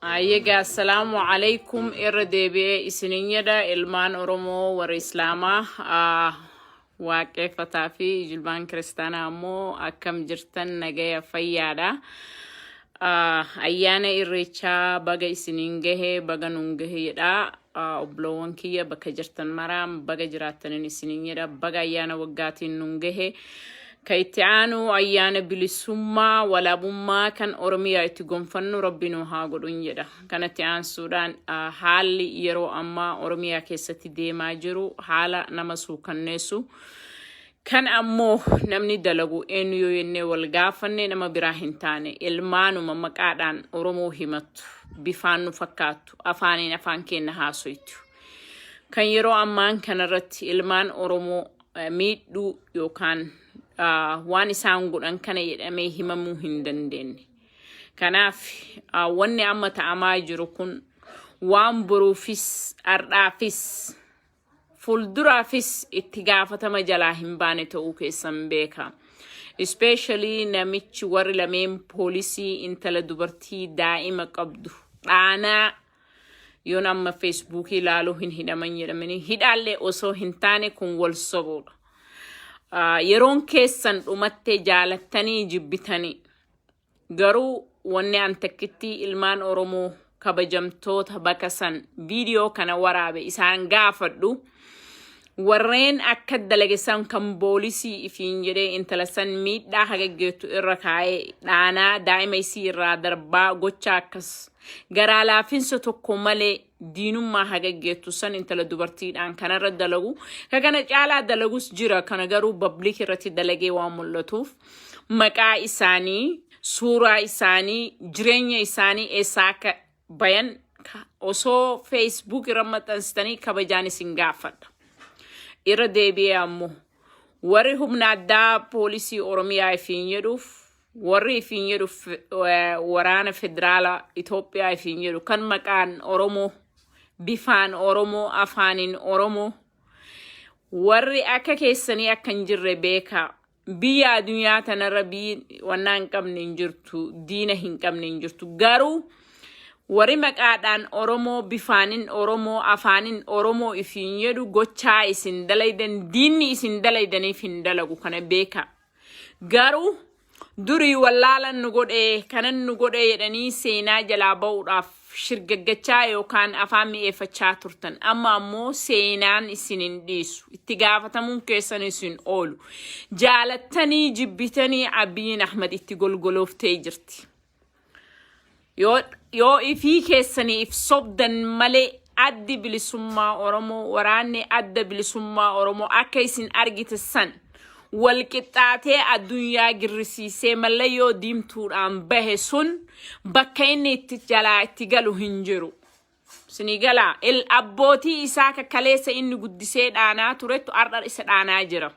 Ayyegaa, assalaamu alaikum, irra deebi'ee isinin jedha. Ilmaan Oromoo warra Islaamaa, waaqeffataa fi ilmaan kiristaanaa ammoo akkam jirtan? Nagaya, fayyaadha. Ayyaana Irreechaa baga isiniin gahe, baga nuun gahe jedha. Obboloowwan kiyya bakka jirtan maraan baga jiraattaniin isiniin jedha. Baga ayyaana waggaatiin nuun gahe. Ka itti aanu ayyaana bilisummaa walaabummaa kan Oromiyaa itti gonfannu Rabbi nu haa godhun jedha. Kanatti aansuudhaan haalli yeroo ammaa Oromiyaa keessatti deemaa jiru haala nama suukanneessu. Kan ammoo namni dalagu eenyu yoo jennee wal gaafanne, nama biraa hin taane, ilmaanuma maqaadhaan Oromoo himattu, bifaan nu fakkaattu, afaaniin afaan keenya haasoytu. Kan yeroo ammaan kanarratti ilmaan Oromoo miidhuu yookaan waan isaan godhan kana jedhamee himamuu hin dandeenye. Kanaaf wanni amma ta'amaa jiru kun waan boruufis, har'aafis, fuulduraafis itti gaafatama jalaa hin baane ta'uu keessan beeka. Especially namichi warri lameen poolisii intala dubartii daa'ima qabdu dhaanaa yoon amma Feesbuukii ilaaluu hin hidhaman jedhamanii, hidhaallee osoo hin taane kun wal sobuudha. Yeroon keessan dhumattee, jaalattanii jibbitanii. Garuu wanni an takkitti ilmaan Oromoo kabajamtoota bakka san viidiyoo kana waraabe isaan gaafadhu, warreen akka dalage san, kan poolisii ifiin jedhee intala san miidhaa hagaggeettu irra kaa'ee dhaanaa, daa'ima isii irraa darbaa, gocha akkas garaa laafinsa tokko malee diinummaa hagaggeettu san intala dubartiidhaan kanarra dalagu, ka kana caalaa dalagus jira, kana garuu public irratti dalagee waan mul'atuuf maqaa isaanii, suuraa isaanii, jireenya isaanii, eessaa akka bayan osoo Facebook irra maxxansitanii kabajaan isin gaafadha. Irra deebi'ee ammoo warri humna addaa poolisii Oromiyaa ifiin jedhuuf, warri ifiin jedhu waraana federaala Itoophiyaa ifiin jedhu, kan maqaan Oromoo, bifaan Oromoo, afaaniin Oromoo, warri akka keessanii akka hin jirre beekaa. Biyya addunyaa tanarra biyyi wannaa hin qabne hin jirtu, diina hin qabne hin jirtu. Garuu warri maqaadhaan Oromoo, bifaanin Oromoo, afaanin Oromoo ifiin jedhu, gochaa isin dalaydan diinni isin dalaydaniif hin dalagu, kana beekaa. Garuu durii wallaalan nu godhee, kanan nu godhee jedhanii seenaa jalaa ba'uudhaaf shirgaggachaa yookaan afaan mi'eeffachaa turtan. Amma ammoo seenaan isin hin dhiisu. Itti gaafatamuun keessan isin oolu. Jaalattanii jibbitanii Abiyyiin Ahmad itti golgolooftee jirti. Yoo ifii keessanii if sobdan malee, addi bilisummaa Oromoo, waraanni adda bilisummaa Oromoo akka isin argite san wal qixxaatee addunyaa girrisiisee mallayyoo diimtuudhaan bahe sun bakka inni itti jalaa itti galu hin jiru. Sinii galaa il abbootii isaa kakkaleessa inni guddisee dhaanaa turettu har'a isa dhaanaa jira.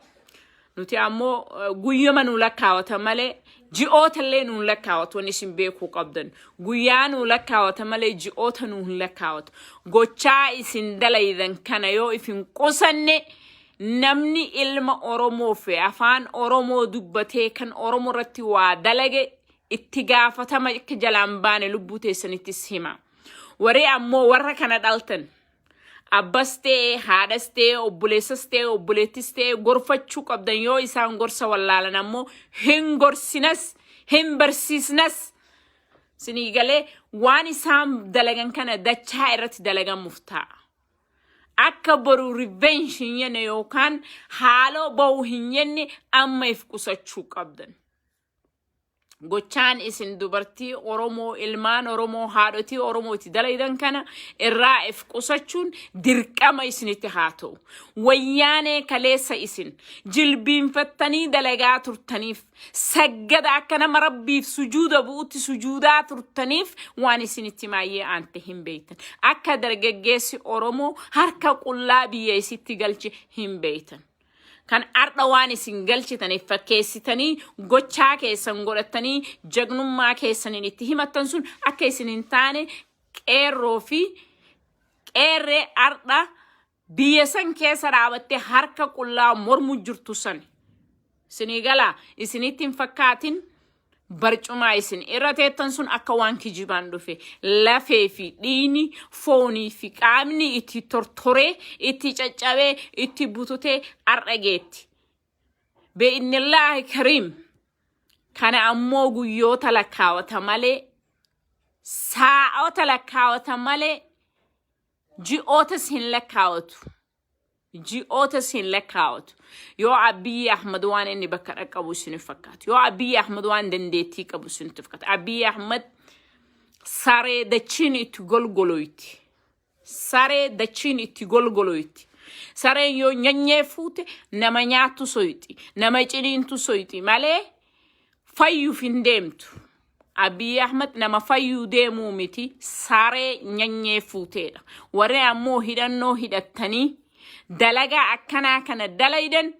Nuti ammoo guyyama nu lakkaawata malee ji'oota illee nu hin lakkaawatu. Wanni isin beekuu qabdan, guyyaa nu lakkaawata malee ji'oota nu hin lakkaawatu. Gochaa isin dalaydan kana yoo if hin qusanne, namni ilma Oromoo fi afaan Oromoo dubbatee kan Oromoo irratti waa dalage itti gaafatama akka jalaan baane lubbuu teessanittis hima. Warri ammoo warra kana dhaltan, abbas ta'e, haadhas ta'e, obboleessas ta'e, obboleettis ta'e, gorfachuu qabdan. Yoo isaan gorsa wallaalan ammoo hin gorsinas, hin barsiisnas. Sinii galee? Waan isaan dalagan kana dachaa irratti dalagamuuf ta'a. Akka boru revenge hin jenne yookaan haaloo ba'uu hin jenne amma if qusachuu qabdan. Gochaan isin dubartii Oromoo, ilmaan Oromoo, haadhotii Oromoo itti dalaydan kana irraa if qusachuun dirqama isinitti haa ta'u. Wayyaanee kaleessa isin jilbiinfattanii dalagaa turtaniif, saggada akka nama Rabbiif sujuuda bu'utti sujuudaa turtaniif, waan isinitti maayyee aante hin beektan. Akka dargaggeessi Oromoo harka qullaa biyya isitti galche hin beektan. Kan ardha waan isin galchitaniif fakkeessitanii gochaa keessan godhattanii jagnummaa keessaniin itti himattan sun akka isin hin taane, qeerroo fi qeerree ardha biyya san keessa dhaabattee harka qullaa mormu jirtu san. Isinii galaa? Isinitti hin fakkaatin barcumaa isin irra teettan sun akka waan kijibaan dhufe. Lafee fi dhiigni, foonii fi qaamni itti tortoree, itti caccabee, itti bututee har'a geetti. Bi'iznillaahi kariim. Kana ammoo guyyoota lakkaawata malee, saa'ota lakkaawata malee, ji'ootas hin lakkaawatu. Ji'ootas hin lakkaawatu. Yoo Abiyyi Ahmad waan inni bakka dhaqqabu isin fakkaatu. Yoo Abiyyi Ahmad waan dandeettii qabu isinitti fakkaatu. Abiyyi Ahmad saree dachiin itti golgoloyti. Saree dachiin itti golgoloyti. Sareen yoo nyanyee fuute nama nyaattu soyxi. Nama ciniintu soyxi malee fayyuuf hin deemtu. Abiy Ahmed nama fayyuu deemuu miti, saree nyanyee fuuteedha. Warri ammoo hidhannoo hidhattanii dalagaa akkanaa kana dalaydan,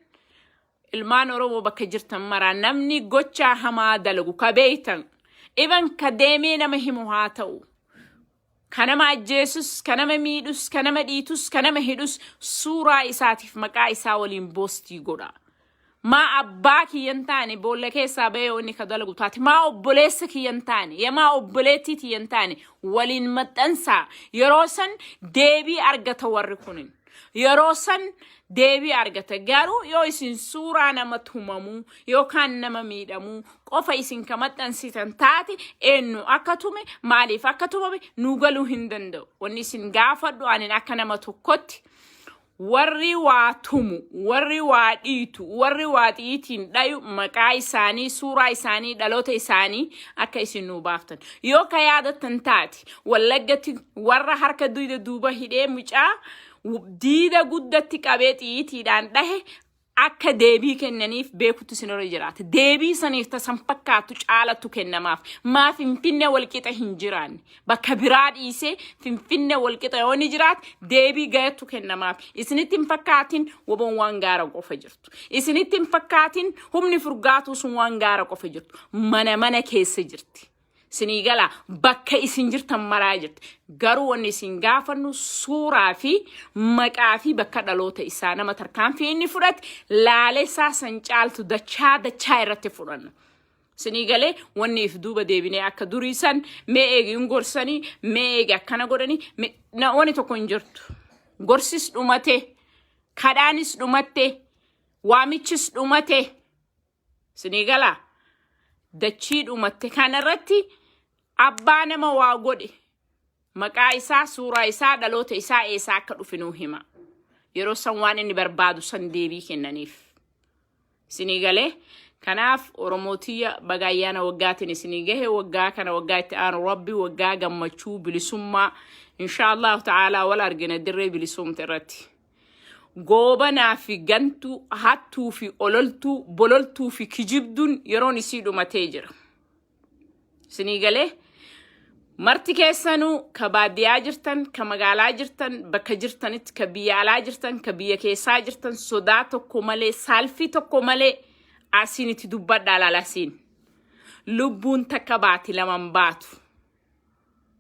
ilmaan Oromoo bakka jirtan maraa, namni gochaa hamaa dalagu ka beeytan, iban ka deemee nama himu haa ta'u, ka nama ajjeesus, ka nama miidhus, ka nama dhiitus, ka nama hidhus, suuraa isaatiif maqaa isaa waliin post godha. Maa abbaa kiyya hin taane boolla keessaa bahee inni ka dalagu taate, maa obboleessa kiyya hin taane, yaa obboleettii tiyya hin taane, waliin maxxansaa. Yeroo san deebii argata warri kunin. Yeroo san deebii argata. Garuu yoo isin suuraa nama tumamuu yookaan nama miidhamuu qofa isin ka maxxansitan taate, eenyu akka tume, maaliif akka tumame nu galuu hin danda'u. Wanni isin gaafadhu anin akka nama tokkotti, warri waa tumu, warri waa dhiitu, warri waa xiitiin dhayu, maqaa isaanii, suuraa isaanii, dhaloota isaanii akka isin nuu baaftan. Yoo ka yaadattan taate, Wallaggatti warra harka duyda duuba hidhee mucaa diida guddatti qabee xiitiidhaan dhahe akka deebii kennaniif beekutu isinirra jiraata. Deebii saniif tasan fakkaattu caalattu kennamaaf. Maa Finfinnee walqixa hin jiraanne? Bakka biraa dhiisee Finfinnee walqixa yoo ni jiraate, deebii gayattu kennamaaf. Isinitti hin fakkaatin woboon waan gaara qofa jirtu. Isinitti hin fakkaatin humni furgaatuu sun waan gaara qofa jirtu. Mana mana keessa jirti. Isinii galaa? Bakka isin jirtan maraa jirti. Garuu wanni isin gaafannu suuraa fi maqaa fi bakka dhaloota isaa, nama tarkaanfii inni fudhate laalessaa san caaltu dachaa dachaa irratti fudhanna. Isinii galee? Wanni if duuba deebinee akka durii san mee eegi hin gorsanii, mee eegi akkana godhanii, wanni tokko hin jirtu. Gorsis dhumate, kadhaanis dhumatte, waamichis dhumate. Isinii galaa? Dachii dhumatte kanarratti abbaa nama waa godhe maqaa isaa, suuraa isaa, dhaloota isaa, eessaa akka dhufe nuu hima. Yeroo san waan inni barbaadu san deebii kennaniif. Isinii galee? Kanaaf Oromootiyya, baga ayyaana waggaatiin isinii gahe. Waggaa kana, waggaa itti aanu, Rabbi waggaa gammachuu, bilisummaa, insha Allahu ta'aalaa wal argina dirree bilisumte irratti. Goobanaa fi gantuu, hattuu fi ololtuu, bololtuu fi kijibduun yeroon isii dhumatee jira. Isinii galee? Marti keessanuu, ka baadiyyaa jirtan, ka magaalaa jirtan, bakka jirtanitti, ka biyya alaa jirtan, ka biyya keessaa jirtan, sodaa tokko malee, saalfii tokko malee asiin itti dubbadhaa, laala asiin. Lubbuun takka baati, laman baatu.